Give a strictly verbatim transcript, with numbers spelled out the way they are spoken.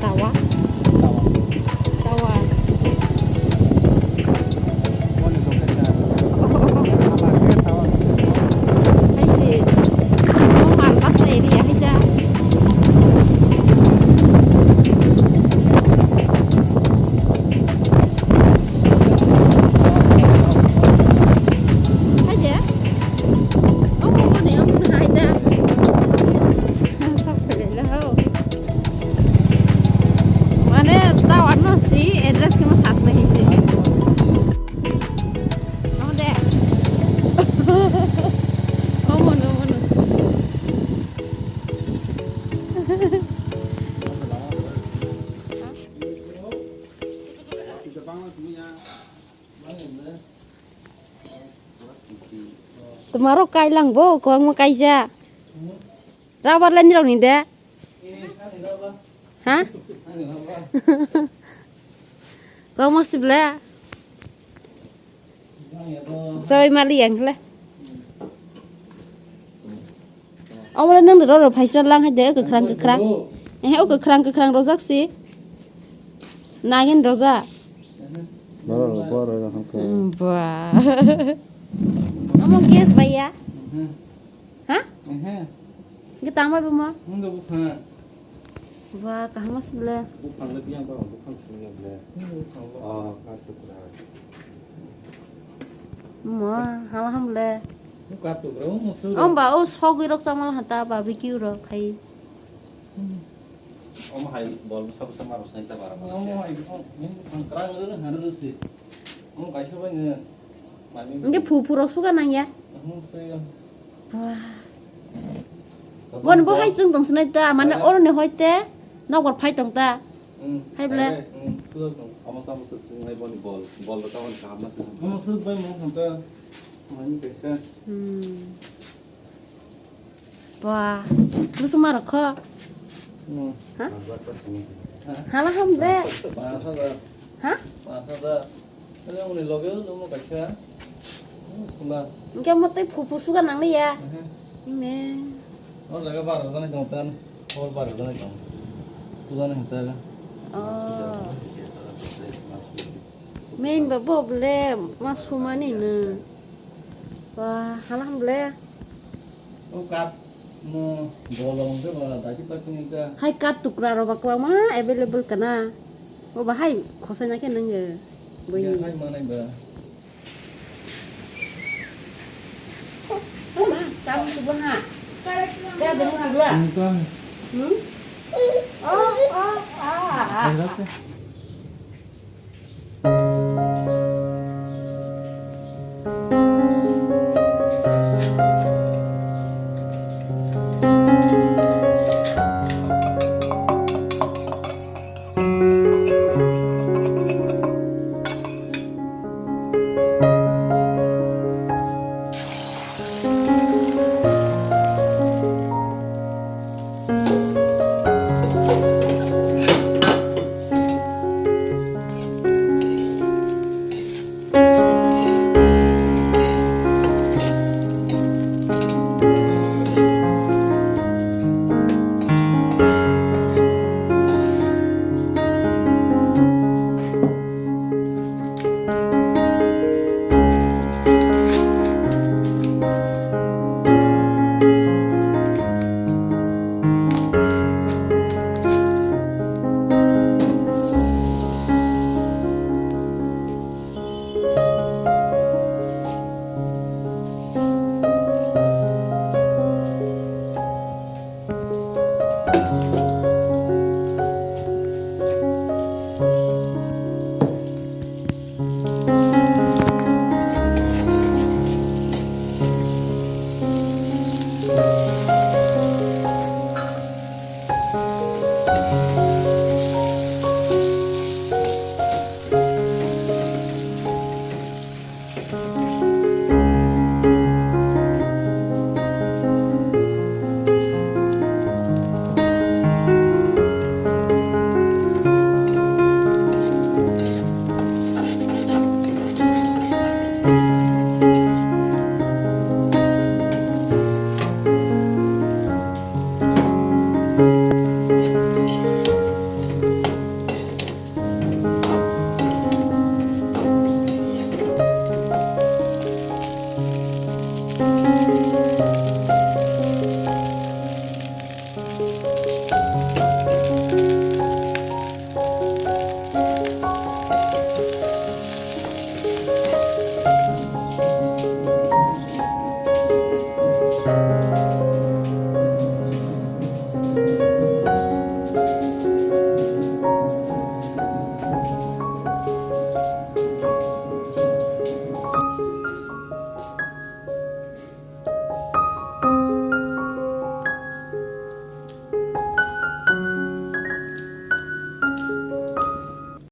Tawa. Tawa. Hai si. Ang alpasa area hai da. Hai de. Omo, omo ni, omo ni hai da. Sok philai la ho. Mane, ta wano si address khe ma sas na hi si. Omo de. Omo no, omo no. Tomorrow kailang bo, kwbangma kaijak. Rubber line rok ni de? Ha? Kwbangma sibla. Choi mali yang le. Omo le nang ro ro phaisa lang hai de, kwkhrang kwkhrang. Eh, o kwkhrang kwkhrang rojak si. Nagin roja. Boro, boro, boro. Hmm, ba. Omo gas bai ya? Ha? Ge tang bai buma? Ba, kaham mas bele. Bupang le biang ba, bupang sini ya bele. Oh, kartu kura. Ma, hala ham le. Kartu kura, oh, musul. Om ba, oh, sogwi rok chamal hata barbecue rok khai. Omo hai bol bwsa bwsa ma rwsnai ta bara. Omo hai, oh, ang kwrang rw, han rw si. Omo kaisa bai nw mani. Hwnkhe phu phu rok suga nang ya? Omo suga. Wah. Bon bo hai chwng tong sinai ta, mane oro ni hoi te nokbar phai tong ta. Hmm. Hai ble. Hmm, suga tong. Omo sa omo suk sung nai boni bol, bol rok omo kaham ma sung. Omo suk bai mo hwn ta. Mani kaisa. Hmm. Ba, bwswk ma rok kho? Hmm. Ha? Hala ham de. Paanch hajar. Ha? Paanch hajar. Ele uni loge o lumo kaisa. Hmm, sula. Hwnkhe omo tei phu phu suga nang li ya? Ehe. Ime. O jaga bar jani tong tan. Hor bar jani tong. Suga nang ta. Oh. Main ba bo ble ma sumani no. Wah, halam ble. O kat mo bolong se ba dagi pa kini ta. Hai kat tukra ro ba kwbangma available kana. O ba hai khosai na khe nang buini. Ya hai manai ba. Tam tu ba ha. Ka dong tu ba. Entah. Hmm? Oh, oh, ah, ah. Ada sih.